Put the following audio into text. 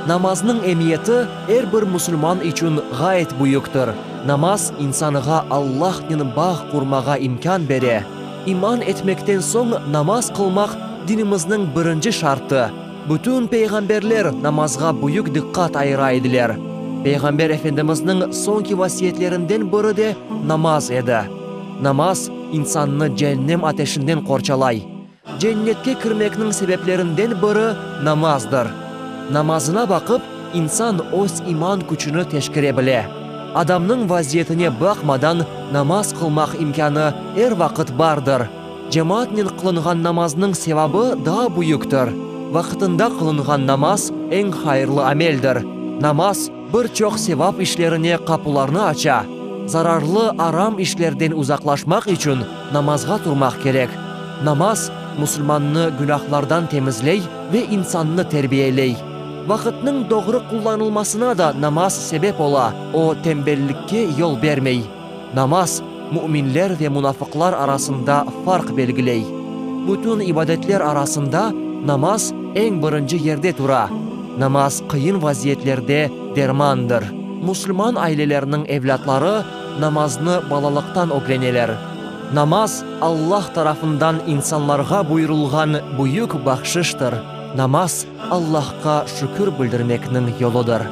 Namaznıñ emiyeti er bir musulman içün ğayet büyüktir. Namaz insanğa Allahnen bağ qurmağa imkân bere. İman etmekten soñ namaz qılmaq dinimizniñ birinci şartı. Bütün peyğamberler namazğa büyük diqqat ayıra ediler. Peyğamber Efendimizniñ soñki vasiyetlerinden biri de namaz edi. Namaz insannı cennem ateşinden qorçalay. Cennetke kirmekniñ sebeplerinden biri namazdır. Namazına baqıp, insan öz iman küçüni teşkere bile. Adamnıñ vaziyetine baqmadan namaz qılmaq imkânı er vaqıt bardır. Cemaatnen qılınğan namaznıñ sevabı daa büyüktir. Vaqıtında qılınğan namaz eñ hayırlı ameldir. Namaz bir çoq sevap işlerine qapularnı aça. Zararlı, aram işlerden uzaqlaşmaq içün namazğa turmaq kerek. Namaz, musulmannı günahlardan temizley ve insannı terbiyeley. Vaqıtnıñ doğru qullanılmasına da namaz sebep ola, o, tembellikke yol bermey. Namaz, müminler ve munafıqlar arasında farq belgiley. Bütün ibadetler arasında namaz eñ birinci yerde tura. Namaz qıyın vaziyetlerde dermandır. Musulman aileleriniñ evlâtları namaznı balalıqtan ögreneler. Namaz, Allah tarafından insanlarğa buyurılğan büyük bahşıştır. Namaz, Allahqa şükür bildirmekniñ yoludır.